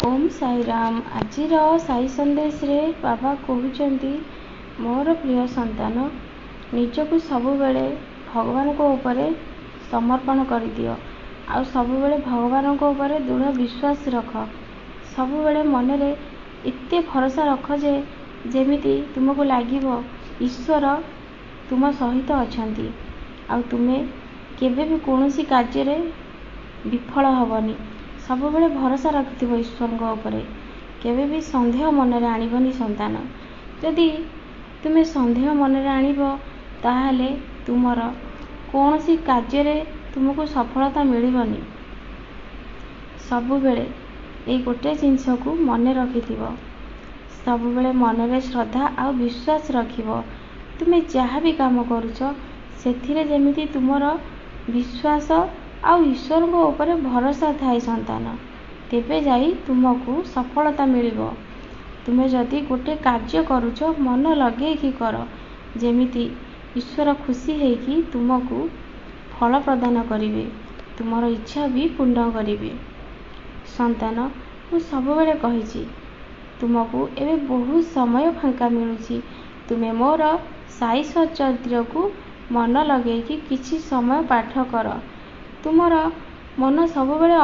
ଓମ୍ ସାଇରାମ। ଆଜିର ସାଇ ସନ୍ଦେଶରେ ବାବା କହୁଛନ୍ତି, ମୋର ପ୍ରିୟ ସନ୍ତାନ, ନିଜକୁ ସବୁବେଳେ ଭଗବାନଙ୍କ ଉପରେ ସମର୍ପଣ କରିଦିଅ ଆଉ ସବୁବେଳେ ଭଗବାନଙ୍କ ଉପରେ ଦୃଢ଼ ବିଶ୍ୱାସ ରଖ। ସବୁବେଳେ ମନରେ ଏତେ ଭରସା ରଖ ଯେ ଯେମିତି ତୁମକୁ ଲାଗିବ ଈଶ୍ୱର ତୁମ ସହିତ ଅଛନ୍ତି ଆଉ ତୁମେ କେବେ ବି କୌଣସି କାର୍ଯ୍ୟରେ ବିଫଳ ହେବନି। ସବୁବେଳେ ଭରସା ରଖିଥିବ ଈଶ୍ୱରଙ୍କ ଉପରେ, କେବେ ବି ସନ୍ଦେହ ମନରେ ଆଣିବନି ସନ୍ତାନ। ଯଦି ତୁମେ ସନ୍ଦେହ ମନରେ ଆଣିବ, ତାହେଲେ ତୁମର କୌଣସି କାର୍ଯ୍ୟରେ ତୁମକୁ ସଫଳତା ମିଳିବନି। ସବୁବେଳେ ଏଇ ଗୋଟେ ଜିନିଷକୁ ମନେ ରଖିଥିବ, ସବୁବେଳେ ମନରେ ଶ୍ରଦ୍ଧା ଆଉ ବିଶ୍ୱାସ ରଖିବ। ତୁମେ ଯାହା ବି କାମ କରୁଛ, ସେଥିରେ ଯେମିତି ତୁମର ବିଶ୍ୱାସ ଆଉ ଈଶ୍ୱରଙ୍କ ଉପରେ ଭରସା ଥାଏ ସନ୍ତାନ, ତେବେ ଯାଇ ତୁମକୁ ସଫଳତା ମିଳିବ। ତୁମେ ଯଦି ଗୋଟେ କାର୍ଯ୍ୟ କରୁଛ, ମନ ଲଗେଇକି କର, ଯେମିତି ଈଶ୍ୱର ଖୁସି ହେଇକି ତୁମକୁ ଫଳ ପ୍ରଦାନ କରିବେ, ତୁମର ଇଚ୍ଛା ବି ପୂର୍ଣ୍ଣ କରିବେ। ସନ୍ତାନ, ମୁଁ ସବୁବେଳେ କହିଛି, ତୁମକୁ ଏବେ ବହୁତ ସମୟ ଫାଙ୍କା ମିଳୁଛି, ତୁମେ ମୋର ସାଇ ସଚରିତ୍ରକୁ ମନ ଲଗେଇକି କିଛି ସମୟ ପାଠ କର। ତୁମର ମନ ସବୁବେଳେ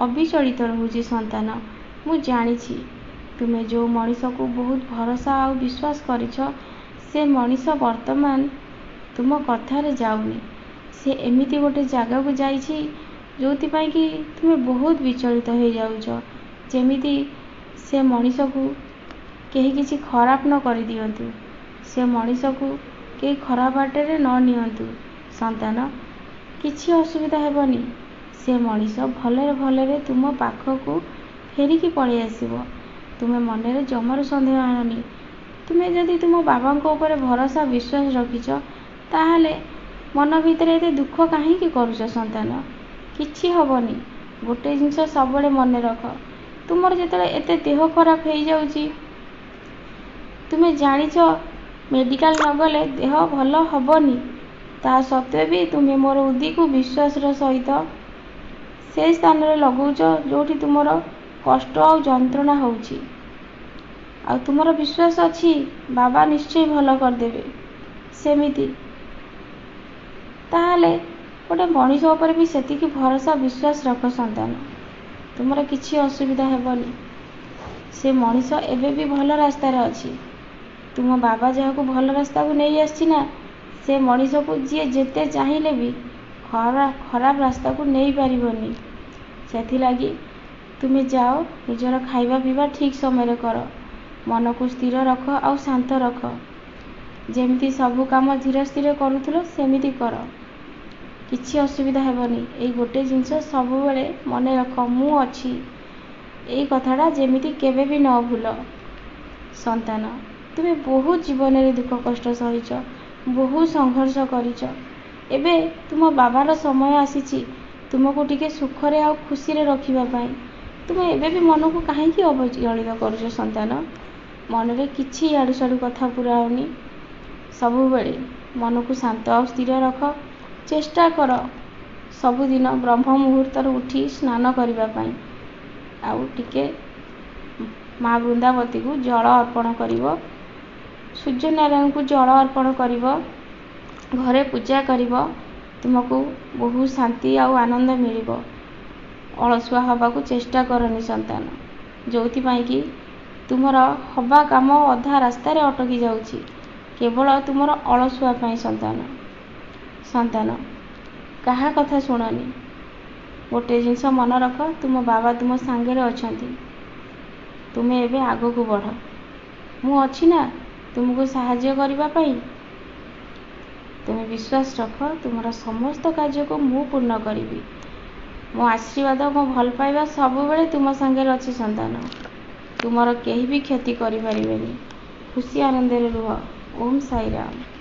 ଅବିଚଳିତ ରହୁଛି ସନ୍ତାନ। ମୁଁ ଜାଣିଛି ତୁମେ ଯେଉଁ ମଣିଷକୁ ବହୁତ ଭରସା ଆଉ ବିଶ୍ୱାସ କରିଛ, ସେ ମଣିଷ ବର୍ତ୍ତମାନ ତୁମ କଥାରେ ଯାଉନି। ସେ ଏମିତି ଗୋଟେ ଜାଗାକୁ ଯାଇଛି ଯେଉଁଥିପାଇଁ କି ତୁମେ ବହୁତ ବିଚଳିତ ହେଇଯାଉଛ, ଯେମିତି ସେ ମଣିଷକୁ କେହି କିଛି ଖରାପ ନ କରିଦିଅନ୍ତୁ, ସେ ମଣିଷକୁ କେହି ଖରାପ ବାଟରେ ନ ନିଅନ୍ତୁ। ସନ୍ତାନ, କିଛି ଅସୁବିଧା ହେବନି, ସେ ମଣିଷ ଭଲରେ ଭଲରେ ତୁମ ପାଖକୁ ଫେରିକି ପଳେଇ ଆସିବ। ତୁମେ ମନରେ ଜମାରୁ ସନ୍ଦେହ ଆଣନି। ତୁମେ ଯଦି ତୁମ ବାବାଙ୍କ ଉପରେ ଭରସା ବିଶ୍ୱାସ ରଖିଛ, ତାହେଲେ ମନ ଭିତରେ ଏତେ ଦୁଃଖ କାହିଁକି କରୁଛ ସନ୍ତାନ? କିଛି ହେବନି। ଗୋଟେ ଜିନିଷ ସବୁବେଳେ ମନେ ରଖ, ତୁମର ଯେତେବେଳେ ଏତେ ଦେହ ଖରାପ ହେଇଯାଉଛି, ତୁମେ ଜାଣିଛ ମେଡ଼ିକାଲ ନଗଲେ ଦେହ ଭଲ ହେବନି, ତା ସତ୍ତ୍ୱେ ବି ତୁମେ ମୋର ଉଦିକୁ ବିଶ୍ୱାସର ସହିତ ସେ ସ୍ଥାନରେ ଲଗାଉଛ ଯେଉଁଠି ତୁମର କଷ୍ଟ ଆଉ ଯନ୍ତ୍ରଣା ହେଉଛି, ଆଉ ତୁମର ବିଶ୍ୱାସ ଅଛି ବାବା ନିଶ୍ଚୟ ଭଲ କରିଦେବେ। ସେମିତି ତାହେଲେ ଗୋଟେ ମଣିଷ ଉପରେ ବି ସେତିକି ଭରସା ବିଶ୍ୱାସ ରଖ ସନ୍ତାନ, ତୁମର କିଛି ଅସୁବିଧା ହେବନି। ସେ ମଣିଷ ଏବେ ବି ଭଲ ରାସ୍ତାରେ ଅଛି। ତୁମ ବାବା ଯାହାକୁ ଭଲ ରାସ୍ତାକୁ ନେଇ ଆସିଛି ନା, ସେ ମଣିଷକୁ ଯିଏ ଯେତେ ଚାହିଁଲେ ବି ଖରାପ ରାସ୍ତାକୁ ନେଇପାରିବନି। ସେଥିଲାଗି ତୁମେ ଯାଅ, ନିଜର ଖାଇବା ପିଇବା ଠିକ୍ ସମୟରେ କର, ମନକୁ ସ୍ଥିର ରଖ ଆଉ ଶାନ୍ତ ରଖ। ଯେମିତି ସବୁ କାମ ଧୀର ସ୍ଥିର କରୁଥିଲ ସେମିତି କର, କିଛି ଅସୁବିଧା ହେବନି। ଏଇ ଗୋଟେ ଜିନିଷ ସବୁବେଳେ ମନେ ରଖ, ମୁଁ ଅଛି, ଏଇ କଥାଟା ଯେମିତି କେବେ ବି ନ ଭୁଲ। ସନ୍ତାନ, ତୁମେ ବହୁତ ଜୀବନରେ ଦୁଃଖ କଷ୍ଟ ସହିଛ, ବହୁତ ସଂଘର୍ଷ କରିଛ। ଏବେ ତୁମ ବାବାର ସମୟ ଆସିଛି ତୁମକୁ ଟିକେ ସୁଖରେ ଆଉ ଖୁସିରେ ରଖିବା ପାଇଁ। ତୁମେ ଏବେ ବି ମନକୁ କାହିଁକି ଅବଚଳିତ କରୁଛ ସନ୍ତାନ? ମନରେ କିଛି ଇଆଡ଼ୁ ସିଆଡ଼ୁ କଥା ପୁରାଅନି। ସବୁବେଳେ ମନକୁ ଶାନ୍ତ ଆଉ ସ୍ଥିର ରଖ। ଚେଷ୍ଟା କର ସବୁଦିନ ବ୍ରହ୍ମ ମୁହୂର୍ତ୍ତରୁ ଉଠି ସ୍ନାନ କରିବା ପାଇଁ, ଆଉ ଟିକେ ମା ବୃନ୍ଦାବତୀକୁ ଜଳ ଅର୍ପଣ କରିବ, ସୂର୍ଯ୍ୟନାରାୟଣଙ୍କୁ ଜଳ ଅର୍ପଣ କରିବ, ଘରେ ପୂଜା କରିବ, ତୁମକୁ ବହୁତ ଶାନ୍ତି ଆଉ ଆନନ୍ଦ ମିଳିବ। ଅଳସୁଆ ହେବାକୁ ଚେଷ୍ଟା କରନି ସନ୍ତାନ, ଯେଉଁଥିପାଇଁ କି ତୁମର ହବା କାମ ଅଧା ରାସ୍ତାରେ ଅଟକି ଯାଉଛି କେବଳ ତୁମର ଅଳସୁଆ ପାଇଁ। ସନ୍ତାନ, ସନ୍ତାନ, କାହା କଥା ଶୁଣନି। ଗୋଟେ ଜିନିଷ ମନେ ରଖ, ତୁମ ବାବା ତୁମ ସାଙ୍ଗରେ ଅଛନ୍ତି। ତୁମେ ଏବେ ଆଗକୁ ବଢ଼, ମୁଁ ଅଛି ନା ତୁମକୁ ସାହାଯ୍ୟ କରିବା ପାଇଁ। ତୁମେ ବିଶ୍ୱାସ ରଖ, ତୁମର ସମସ୍ତ କାର୍ଯ୍ୟକୁ ମୁଁ ପୂର୍ଣ୍ଣ କରିବି। ମୋ ଆଶୀର୍ବାଦ, ମୋ ଭଲ ପାଇବା ସବୁବେଳେ ତୁମ ସାଙ୍ଗରେ ଅଛି ସନ୍ତାନ। ତୁମର କେହି ବି କ୍ଷତି କରିପାରିବେନି। ଖୁସି ଆନନ୍ଦରେ ରୁହ। ଓମ୍ ସାଇରାମ।